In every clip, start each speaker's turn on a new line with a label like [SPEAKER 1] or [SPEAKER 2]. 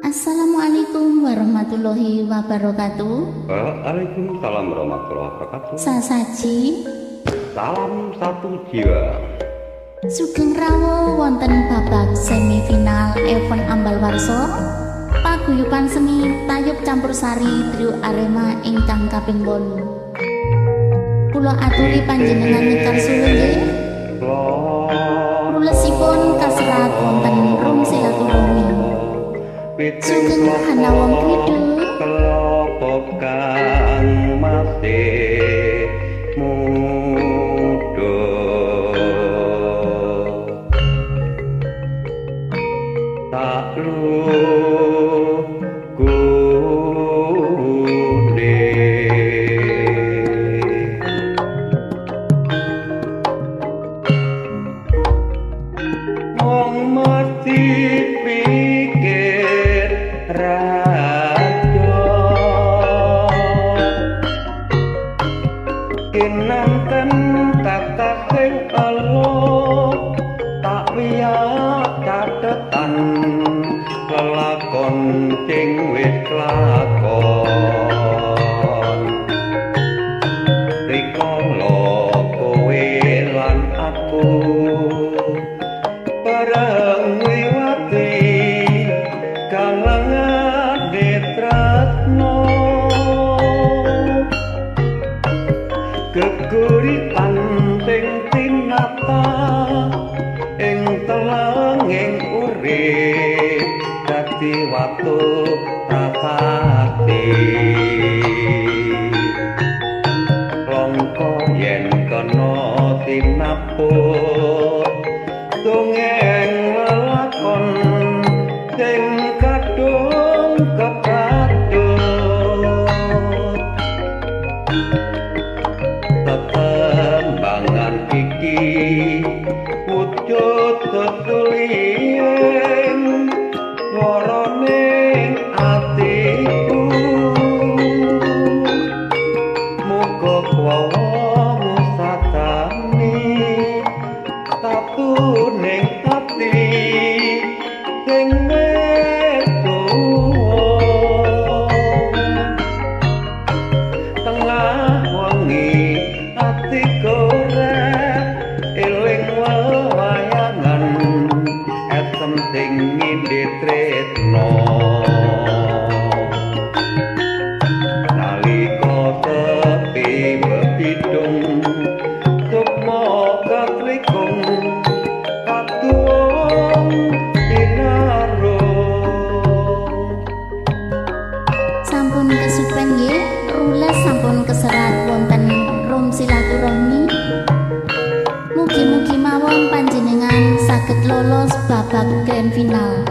[SPEAKER 1] Assalamualaikum warahmatullahi wabarakatuh.
[SPEAKER 2] Waalaikumsalam warahmatullahi wabarakatuh.
[SPEAKER 1] Sasaji,
[SPEAKER 2] salam satu jiwa.
[SPEAKER 1] Sugeng rawuh wonten babak semifinal event Ambal Warsa Paguyuban Seni Tayub Campur Sari Trio Arema ingkang kaping 8. Kula aturi panjenengan nyekar suwe nggih. Rulesipun kaserat wonten room silaturahmi. Sugeng Hanawong Kidul.
[SPEAKER 2] Kelopo kang masih muda tak lugune wong mesti pikir raja kinanten tata sing elo tak wiyak catetan lelakon sing wis lakon rikala kowe lan aku bareng ngliwati kalangane tresno geguritan sing tinata ing telenging urip dadi watu prasasti longko yen kena tinaput dongeng lelakon sing kadung kepadut tetembangan iki wujud sesuliing swaraning atiku muga kuwawa musatani tatuning ati sing metuwa tengah wengi ati korek eling wewayangan esem sing ngindhe tresno nalika sepi bebidung sukma katlikung katuwung pinarung.
[SPEAKER 1] Sampun kesupen nggih, rules sampun keserat wonten room silaturahmi. Mugi-mugi mawon panjenengan saged lolos babak grand final.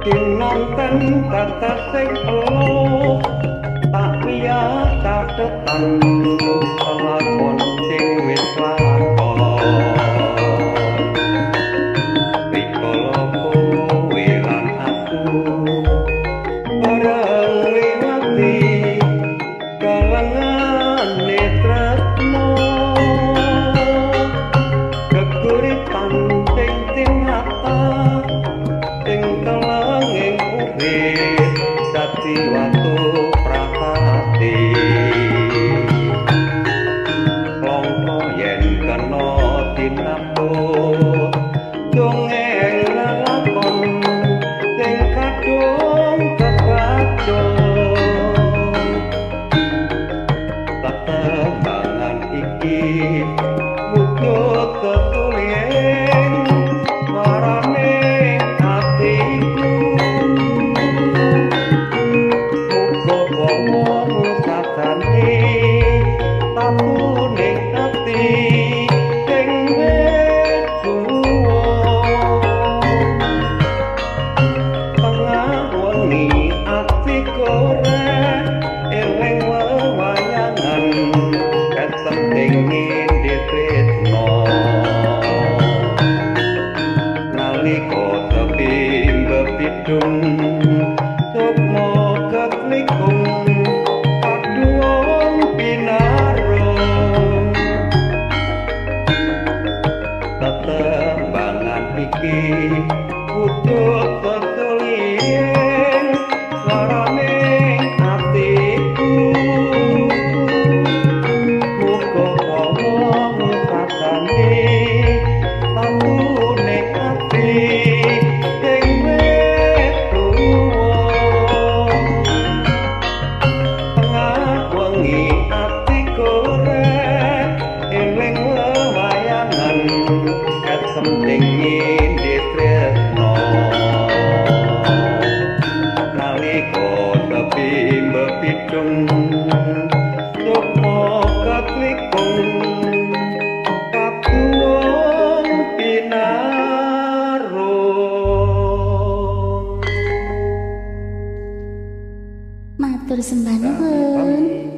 [SPEAKER 2] Kinanten tata sing elo tak wiyak catetan lelakon sing wis lakon rikala kowe lan aku bareng ngliwati kalangane tresno geguritan sing tinata ing telenging urip dadi watu prasasti. Nyindhe tresna nalika sepi mbepidung sukma katwikung katuwung pinarung.
[SPEAKER 1] Matur sembah nuwun.